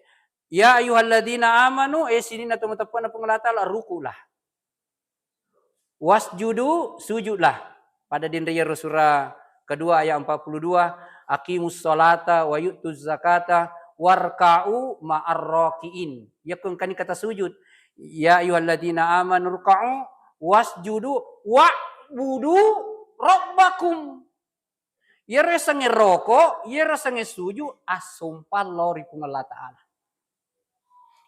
ya ayyuhalladzina amanu, eh, sininna to mateppena Puang Allah Ta'ala, ruku'lah. Wasjudu, sujudlah. Pada denre iyaro surah kedua ayat empat puluh dua, "Aqimus sholata wa yu'tuz zakata warka'u ma'ar raki'in." Yakko engkani kata sujud. "Ya ayyuhalladzina amanu rka'u wasjudu wa'budu rabbakum." Iyaro yasengnge roko, iyaro yasengnge sujud, assompa lao ri Puang Allah Ta'ala.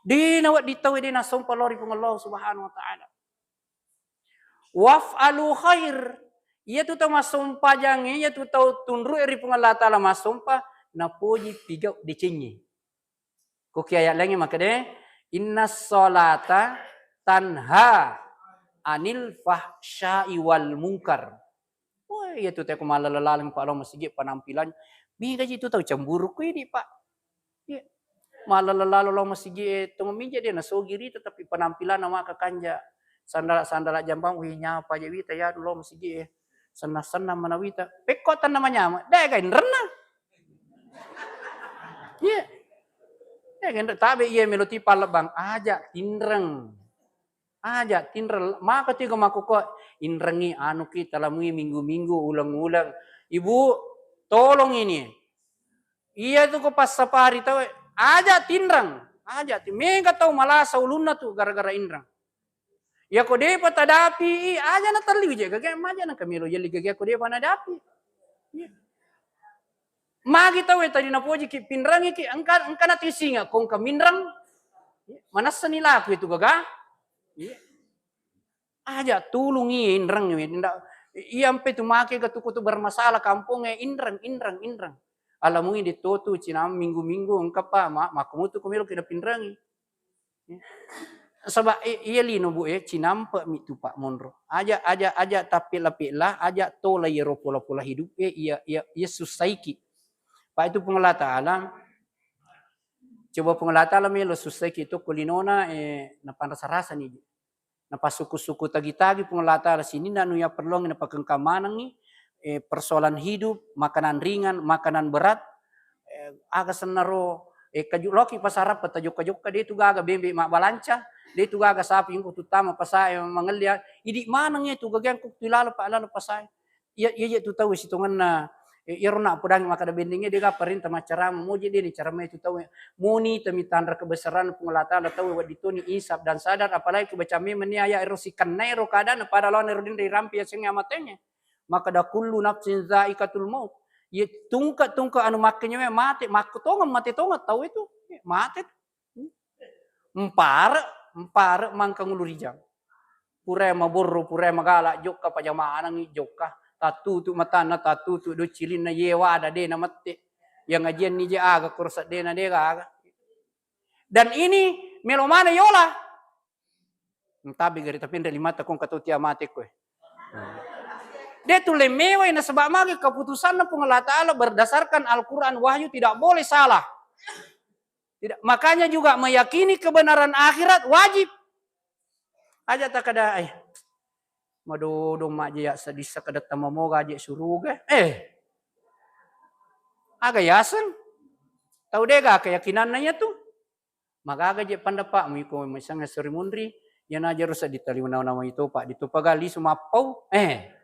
De nawedding tauwe de nassompa lao ri Puang Allah Subhanahu wa Ta'ala. Waf'alu khair. Iyatu tau massompajangnge, iyatu tau tunru'e ri Puang Allah Ta'ala massompa, napoji pigau decengnge. Ko ki ayat laingnge makkeda, "Innas sholata tanha anil fahsya'i wal munkar." Woi, iyatu tau ko mallaleng-laleng pa lao masigi penampilan, mega ji tu tau cemburu ko idi, Pak. Iya. Mallaleng lao masigi e, tongeng mija de nasogi rita, tapi penampilanna maka kanja. Sandala-sandala jambang, wih, nyapa je wita ya lao masigi e. Senna-senna mana wita. Pekko tanna manyama, de ga inrenna. Iya. De ga inre-, tabe iya melo tipa lebang, aja tinreng. Aja tinreng, maka tiga makkukua, inrengi anu ki, talamui minggu-minggu, uleng-uleng. Ibu, tolong ini. Iya tu ko passapari tau, aja tinreng. Aja ti-, mega tau malasa ulunna tu gara-gara inreng. Iya ko depa tadapi, aja natalliu je gage, maja nangka melo yelli gage ko depa nadapi. Iya. Magi tauwe tadi napojiki, pinrengiki, engka, engka natisinga, ko engka minreng, manessani laku itu gaga. Iya. Aja tulungi inreng, nda-, iya ampe tu make ga tuku tu bermasalah kampongnge, inreng, inreng, inreng. Alamui de totu cinang minggu-minggu engka pa, ma-, makkomutu ko melo ki napinrengi. Saba i-, iya lino, Bu, e, cinampe mi tu, Pak, monro. Aja, aja, aja tappela-pela, aja tola iyaro pola-pola hidup e, iya, iya, iya sussaiki. Pak, itu Puang Allah Ta'ala, coba Puang Allah Ta'ala melo sussaiki to ko linona, e, napanrasa-rasani. Napassuku-suku tagi-tagi Puang Allah Ta'ala sininna anu yapperluangngi napakengka manengngi, e, persoalan hidup, makanan ringan, makanan berat, eh, aga sennaro, eh, kaju-, loki pasara peta jokka-jokka, de tu gaga bembe mabbalanca, de tu gaga sapi engko tuttama pasae mangelli, idi maneng iya tu gaga engko tu lalo pa-, lalo pasae. Iya, iya, iya tu tau sitongenna, eh, iyaro na podangi makkeda bendenge de ga parenta maccarama, moje de ni carama itu tau, moni temi tanra kebesaran Puang Allah Ta'ala tau wedding toni insaf dan sadar, apalagi kebaca memang ni ayat ero sikenna ero keadaan pada lawan ero dinre rampe yasengnge amatenge. Makkeda, "Kullu nafsin zaikatul maut." Ye tungke-tungke anu makkenyawa mate, makkutongeng mate tongeng tau itu. Mate. Mpare, mpare mangkang ulu rijang. Pura maborro, pura magala, jokka pajamanangngi, jokka. Tattutu matanna, tattutu do cilinna, ye wada de namette. Yang ajian ni je aga kursa de na de gaga. Dan ini melo mana yola. Tabe gari tapi nre limata kong katau tia mate koe. De tu lemmewai nasaba magi keputusanna Puang Allah Ta'ala berdasarkan Al-Quran wahyu tidak boleh salah. Tidak, makanya juga meyakini kebenaran akhirat wajib. Aja takada, eh, madodo maje ya sedissa kada tamamoga aje suruga. Eh, aga yaseng? Tau dega keyakinanna ya tu. Magaga je pandapa'mu iko misalnya Sri Munri, yana jero seddi tali nawa-nawa itu, Pak, ditupaga lisu mappau. Eh.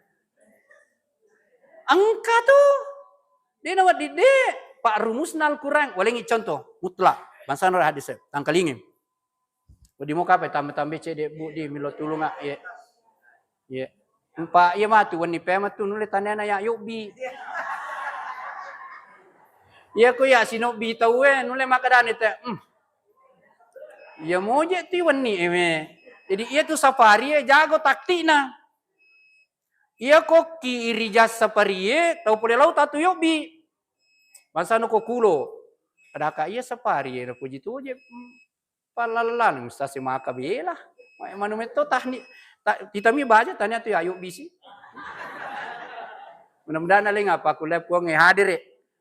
Engka tu. De nawedding de, Pak, rumusna Al-Quran, walengi contoh mutlak. Bangsana hadis, tangkalingi. Wedding mo kape tambe-tambe cedde, Bu, di milo tulunga, ye. Ye. Empa iya matu wenni pematu nulle tanena ya yobbi. Iya ko ya sinobbi tauwe nulle makkedani te, hmm. Iya moje ti wenni eme. Jadi iya tu safari e jago taktikna. Iya ko ki irija safari e tau pole lau tatu yobbi. Bangsana ko kulo. Adaka iya safari e napuji tuje, hmm. Pallalang mustasi maka bela. Manu metto tahni, ta-, kita mi baja tania tu ayo bisi. Mudah-mudahan aling apa kuliah puang e hadir e.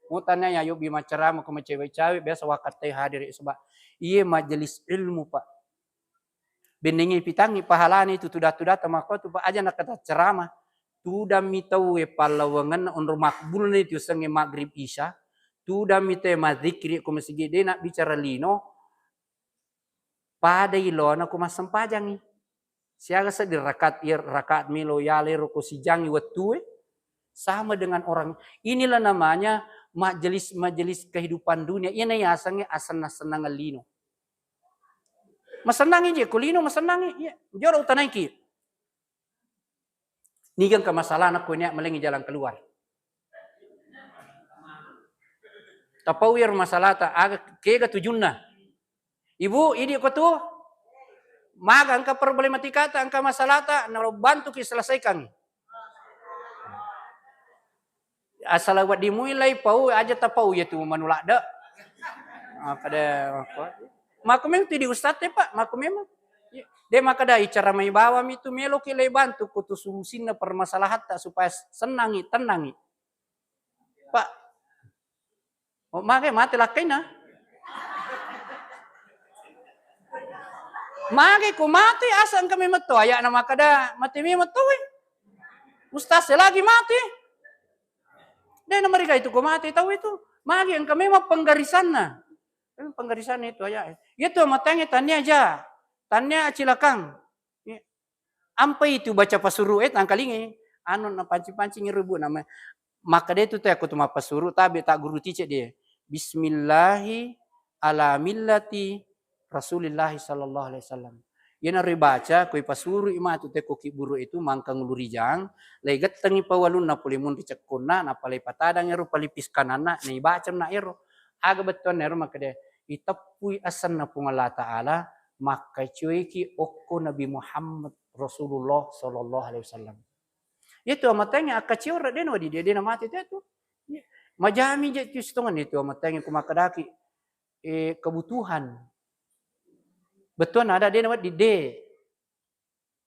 Mutanya ya yobbi maccarama ko macewe-cewe biasa wakattai hadir, sebab iye majelis ilmu, Pak. Bennengngi pitangngi pahalana itu tuda-tuda tamakko tu, Pak, aja nakata ceramah. Tudammi tauwe pallawangenna onro makbulna itu sengnge maghrib isya. Tudammi tauwe madzikri ko masigi de nak bicara lino. Padai lona ko massempajangngi. Siaga seddi rakaat, iya rakaat melo yalero ko sijangngi wettue, sama dengan orang. Inilah namanya majelis-majelis kehidupan dunia. Iyana yasengnge asenna-sennangeng lino. Masennangngi je ko lino, masennangngi. Iya, jolo utanaiki. Niga engka masalahna ko nia malengngi jalan keluar. Tapau iyaro masalahta, aga kega tujunna? Ibu, idi ko tu? Maga engka problematikata, engka masalahta, nalo bantuki selesaikan. Asal wedding mui lai pau, aja tapau iya tu manu ladde. Makkeda, makko memang tu di ustadz e, Pak, makko memang. De makkeda icara mai bawang mi tu meloki lai bantu ko tu solusinna permasalahatta supaya sennangi, tennangi. Pak, oh, mage mate lakkaina. Mage ko mate asa engka memang to ayana makkeda mate memang to e. Ustaz e lagi mate. De namarigai tu ko mate tau itu. Magi engka memang penggarisanna. Memang penggarisanna itu aya e. Iya tu amatangnge tania ja. Tania acilakang. Iya. Ampai tu baca pasuru e tangkalingi. Anu napancing-pancing rebbu nama. Makkeda tu te ko tu mappasuru tabe tak guru tice dia. Bismillahi ala millati Rasulillahi sallallahu alaihi wasallam. Iyanaro ibaca, ko ipasuru i matu te ko kibburu itu mangkang ulu rijang, lai gettengi pawalunna pole munri cekkonna, nappa lai patadang ero palipis kananna, naibaca na ero. Aga bettuanna ero makkeda, iteppui asenna Puang Allah Ta'ala, makkacoiki okko Nabi Muhammad Rasulullah sallallahu alaihi wasallam. Iyatu amatengnge akkacioreng de nawadi dia, de namate te tu. Majami je tu sitongenna itu amatengnge ku makkedaki, eh, kebutuhan. Bettuanna ada de nawedding de.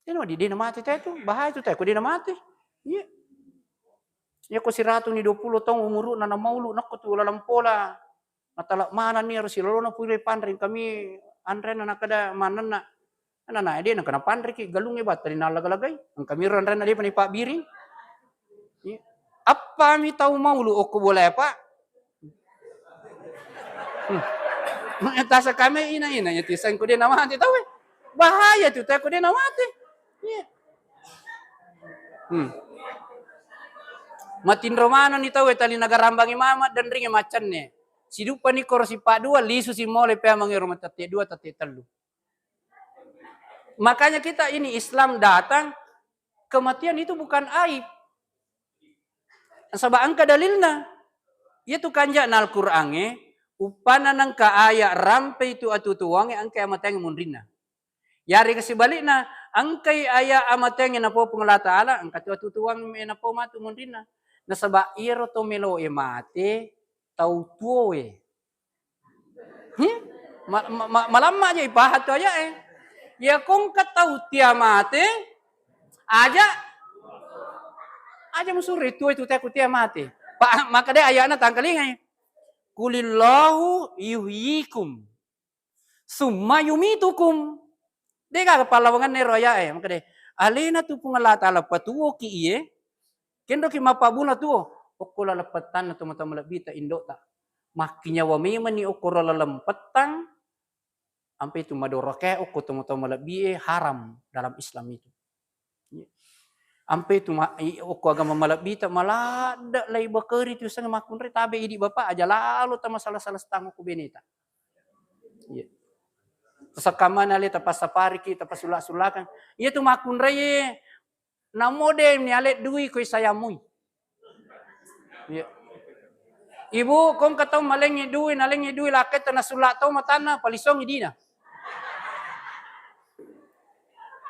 De nawedding de namate te tu, bahaya tu te ko de namate. Iya. Iya ko siratuni dua puluh taung umuru'na na maulu nakko tu laleng pola. Natala manenni ero silolona pura panre kami anrenna nakkeda manenna. Nanae de nengka napanreki galungnge battali nallaga-lagai. Engka miro anrenna depa nipabbiring. Iya. Appami tau maulu okko bolae, Pak. Hmm. Tasa kame ina-ina ya tiseng ko de namate tau e. Bahaya tu te ko de namate. Iya. Hmm. Matinro manenni tau e tali nagarambangi mama denringe maccanne. Siduppani koro sipa dua lisu simole peamang ero matette dua tette tellu. Makanya kita ini Islam datang, kematian itu bukan aib. Nasaba engka dalilna. Iyatu kanja'na Al-Qur'angnge, uppanna nengka aya rampe itu atutuwangnge engka amatengnge munrinna. Yarega sibalikna, engkai aya amatengnge napau Puang Allah Ta'ala, engka tu atutuwangnge napau matu munrinna. Nasaba iyaro to meloe mate, tau tuoe. Hi? Ma-, ma-, ma-, malamma aja ipaha tu aya'e. Iya ko engka tau tia mate, aja, aja musuri tuo itu tia ku tia mate. Pa-, maka de ayana tangkalingai. Kulillahu yuhyikum summa yumitukum. Degaga pallawangenna ero aya'e, makkedai, alena tu Puang Allah Ta'ala patuoki iye, kenroki mappabuna tuo, okko laleng pettanna tomatoa malebbita indo'ta. Makkinyawa memenni okko ro laleng pettang, ampe itu madorakae okko tomatoa malebbie, haram dalam Islam itu. Ampe itu ma-, i-, okko agama malebbita, maladde lai bakeri tu sengnge makkunrai tabe idi bapa aja lalo tama sala-sala stang okko beneta. Iya. Tasakkamana ale tapassapariki, tapasulla-sullakang. Iya tu makkunrai, namo de ni ale dui koi sayamui. Iya. Ibu, kong katau malengi dui, nalengi dui laketta nasulla tau matanna, palisongi dina.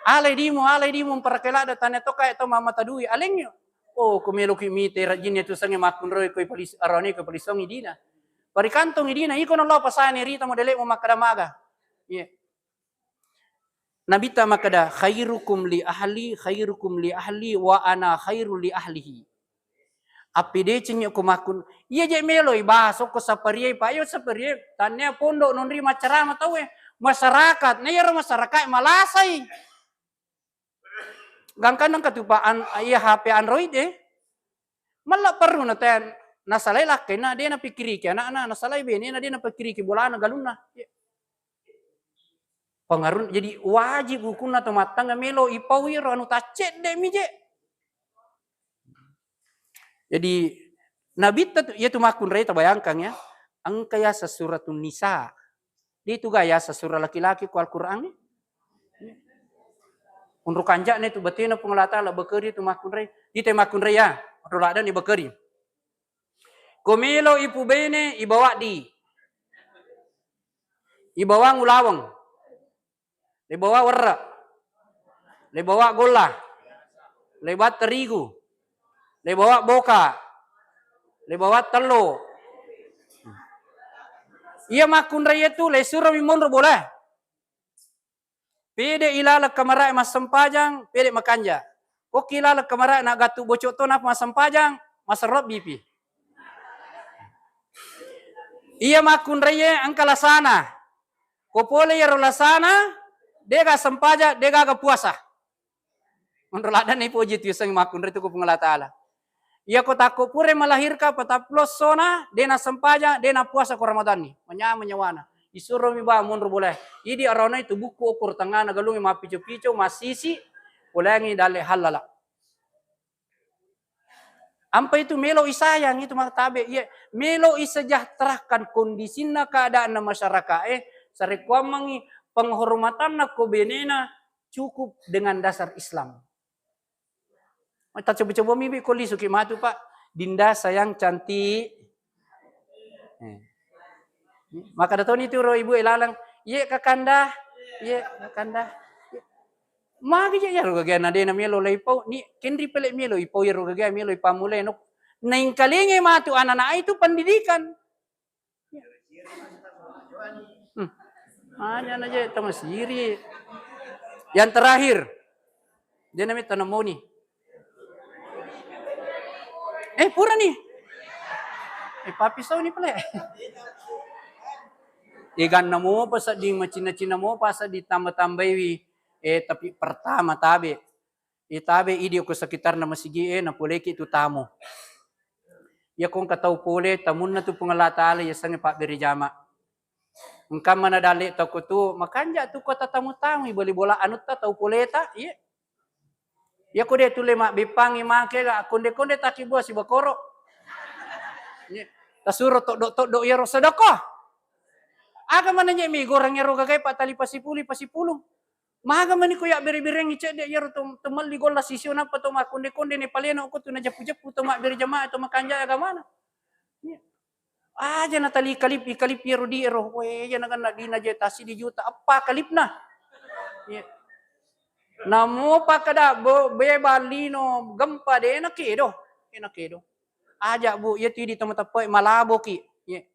Alai dimu, alai dimu, mparakela da tane to kae to mamata dui, alengi. Oh, ko meloki mite rajinna tu sange makkunroi koi palis-, arone koi palisongi dina. Parikantongi dina, iko nallo pasane rita modele'mu makkada maga. Iya. Nabitta makkada, "Khairukum li ahli, khairukum li ahli, wa ana khairu li ahlihi." Appedeceng ko makkun, iya je meloi baso ko sapariai, pa iyo sapariai, tannia pondok nonri maccarama tauwe, masyarakat, na iyaro masyarakat malasai. Gangkanna engka tu pa an-, iya H P Android e. Malla perru na ten-, nasalai lakkainna de napikkiriki anakna, nasalai benena de napikkiriki bolana galunna. Pengaruh, jadi wajib hukumna to mattangnga melo ipau iyaro anu taccedde mi je. Jadi nabitta tu, iya tu makkunrai tabayangkang ya, engka yaseng suratun nisa. Di tu ga yaseng sura laki-laki ko Al-Qur'an e. Unru kanja'na tu batena Puang Allah Ta'ala bakeri tu makkunrai. Di te makkunrai ya, unru ladang ni bakeri. Ko melo ipubene ibawa di. Ibawa ulaweng. Lebawa werre. Lebawa golla. Lebawa terigu. Lebawa boka. Lebawa tello. Iya makkunrai tu lesurami monro bola. Pede ilaleng kamarae massempajang, pede makanja. Kokki ilaleng kamarae na gattu bocok to napa massempajang, maserrobbipi. Iya makkunraie engka lasana. Ko pole iyaro lasana, dega sempajang, degaga puasa. Monro laddanna ipoji tu yasengnge makkunrai tu ko Puang Allah Ta'ala. Iyako takko pura melahirka patappulo essona, de nassempajang, de nappuasa ko Ramadanni. Manyameng nyawana. Isuromi ba monro bolae. Idi aronai tu bukku okor tengngana galungnge mappico-pico, massisi, poleangngi dalle hallala. Ampa itu melo isayang itu matabe, iya, melo isejahterakan kondisinna keadaanna masyarakat e, sarekkuammengngi penghormatanna ko benena cukup dengan dasar Islam. Tacoba-coba mi bi ko lisuki matu, Pak. Dinda sayang cantik. Eh. Maka datoni tu ro ibu e laleng, "Ye kakanda, ye kakanda." Magi je iyaro gagana de na melo lai pau, ni kenri pele melo ipau iyaro gaga melo ipammulai no. Naingkalingai matu anak-anak itu pendidikan. Hmm. Aja na je tamasiri. Yang terakhir. Dia namanya tanam moni. Eh, pura nih. Eh, papisau nih pale. Eh, ganna mopa sedding, macinna-cinna mopa sedding tambah-tambaiwi. Eh, tapi pertama tabe. Itabe idi ko sekitarna masigi e, napoleki tu tamu. Iya ko engka tau pole, tamunna tu Puang Allah Ta'ala yasengnge pabbere jama. Engka mana dalle tau ko tu, makanja tu ko tatamu-tamu, ibali bola anutta tau poleta, iya. Iya ko de tulle mabbeppangi make ga konde-konde taki bua sibakoro. Iya. Tasuro toddo-toddo iyaro sedekah. Aga mana je mi goreng iyaro gagai patali pasipuli, pasipulung. Maga mani ko yabbere-berengngi cedde iyaro to, to melli golla sisio nappa to makkonde-konde ne palena okko tu najeppu-jeppu to mabbere jamaah to makanja agamana. Iya. Aja natali kalip, ikalip iyaro di ero. We, iya naganna dina je tasidi juta eppa kalipna. Iya. Namo pakkada bo, be ballino gempa de nakedo. De nakedo. Aja, Bu, iya tu idi tama teppe malaboki. Iya.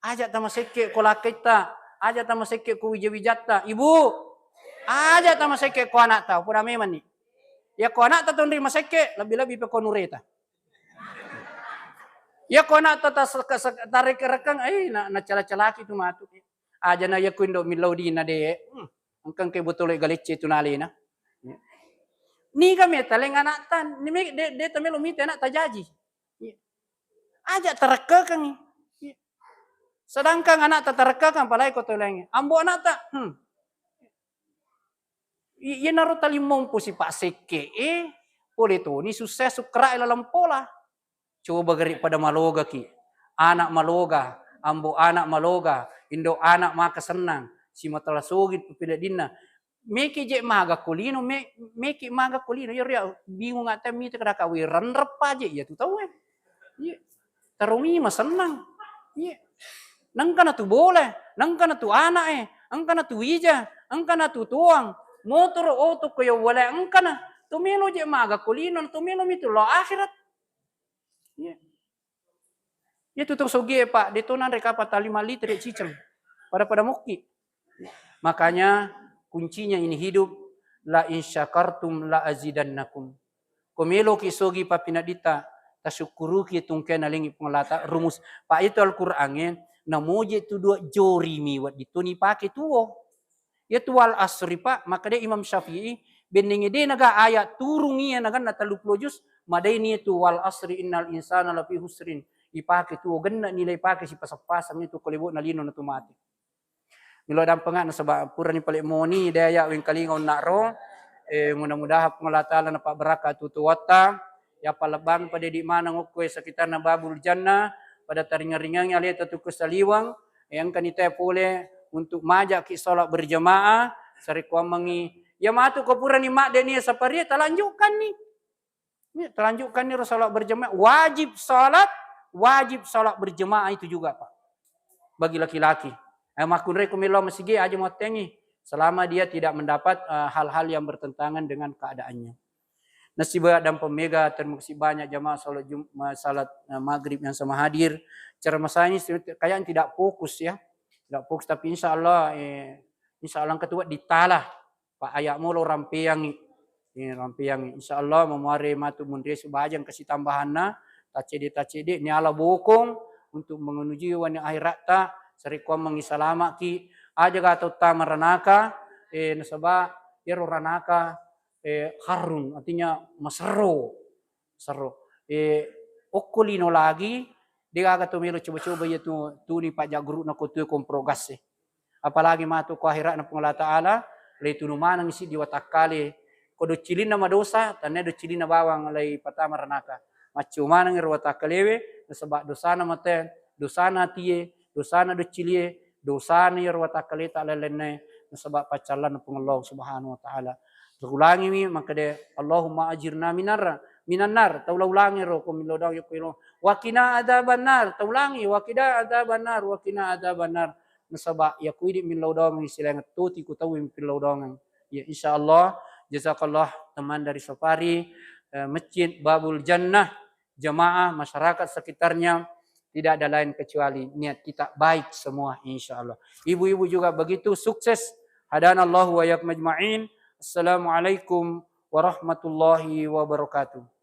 Aja tamasekke ko lakkaitta, aja tamasekke ko wija-wijatta. Ibu, aja tamasekke ko anakta, poda memanni. Iya ko anakta tonri masekke, lebbi-lebbi pe ko nureta. Iya ko anakta tas-, ke-, se-, tarekeng-rekeng, eh, na-, nacala-calaki tu matu. Aja na iya ko indo millau dina de. Hmm, engka engke botolo galecce tu nalena. Niga metaleng anakta, ni me-, de, de tamelo mite anakta jaji. Iya. Aja tarekkekengngi. Iya. Sedangkan anakta tarekkekeng, apalagi ko tau laingnge. Ambo anakta, hmm. I-, iyanaro talimmompo sipa sekke e, pole toni sussa sukkara e laleng pola. Coba gari pada malogaki. Anak maloga, ambo anak maloga, indo anak maka sennang, simatala sogi pepeleddinna. Meki je maga ko lino, me-, meki maga ko lino. Iyaro ya bingung ate mite kada ka, we, renreppa je iya tu tauwe. Iya. Tarumi masennang. Iya. Nengkana tu bole, nengkana tu anak e, engkana tu wija, engkana tu toang, motoro, oto ko yo wale engkana. Tu melo je maga ko lino, tu melo mitu lao akhirat. Iya. Iya tu tau sogie, Pak, de to nanre kapang tau lima liter ciceng. Pada-pada mokki. Makanya kuncinya ini hidup, la in syakartum la azidannakum. Ko meloki sogi papinadita, Tasukkuruki tungke nalengi Puang Allah Ta'ala rumus. Pak, itu Al-Qur'an e, namoje tu dua jori mi wedding tu nipake tuo. Iya tu wal asri, Pak, makkeda Imam Syafi'i, bennenge de naga ayat turung iya naganna tellu pulo juz, madai ni tu wal asri innal insana lafi husrin. Ipake tuo, genna nilai pake sipasang-pasang itu ko lebo'na lino na tu mate. Milo dampengak nasaba purani pale moni de aya wengkalinga onna ro. Eh, mudah-mudahan Puang Allah Ta'ala napabbarakka tutuwatta. Ya palebang pada di mana ngokko e sekitarna babul jannah, pada taringa-ringangi aleta tu kesaliwang. Eh, engkani te pole untuk majaki salat berjamaah, sarekkuammengi. Ya matu ko purani madde ni sapari, talanjukkan ni. Ini talanjukkan ni ro salat berjamaah. Wajib salat, wajib salat berjamaah itu juga, Pak. Bagi laki-laki. Eh, makkunrai ku melo masigi aja muattengi. Selama dia tidak mendapat, eh, hal-hal yang bertentangan dengan keadaannya. Nasiba dan pemega, terima kasih banyak jamaah salat Jum-, ma-, salat, eh, maghrib yang sama hadir. Ceramah saya ini se-, kayaknya tidak fokus ya. Tidak fokus, tapi insya Allah, eh, insya Allah ketua ditalah. Pak, aya'mu lo rampeangi. Eh, rampeangi. Insya Allah, memuare matu munri subajang kasi tambahanna, tacede-tacede, niala bokong untuk mengenuji wani akhiratta, sarekkuammengi salamaki, aja ga tau tama ranaka, eh, nasaba iyaro ranaka, eh, harrung, artinya maserro. Serro. Eh, okko lino lagi, degaga to melo coba-coba iya tu, tuni pajaguruna ko tue kompro gas e. Apalagi matu ko akhiratna Puang Allah Ta'ala, le tunu maneng siddi watakkale. Ko doccilinna madosa, tannia doccilinna bawang lai patama ranaka. Maccu maneng ro watakkalewe, nasaba dosana mate, dosana atie, dosana doccilie, dosana iyaro watakkaleta lalenna, nasaba paccallanna Puang Allah Subhanahu wa Ta'ala. Ulangiwi makkeda, "Allahumma ajirna minar, minan nar." Tau la ulangi ro ko millau doang yokko ilo. "Wa qina adzaban nar." Tau ulangi, "Wa qina adzaban nar, wa qina adzaban nar." Nasaba yakko idi millau doang silaing toti ku tau millau doang. Ya, insya Allah, jazakallah teman dari Safari, eh, Masjid Babul Jannah. Jamaah, masyarakat sekitarnya, tidak ada lain kecuali niat kita baik semua, insya Allah. Ibu-ibu juga begitu, sukses. Hadanallahu wa iyyakum ajma'in. Assalamualaikum warahmatullahi wabarakatuh.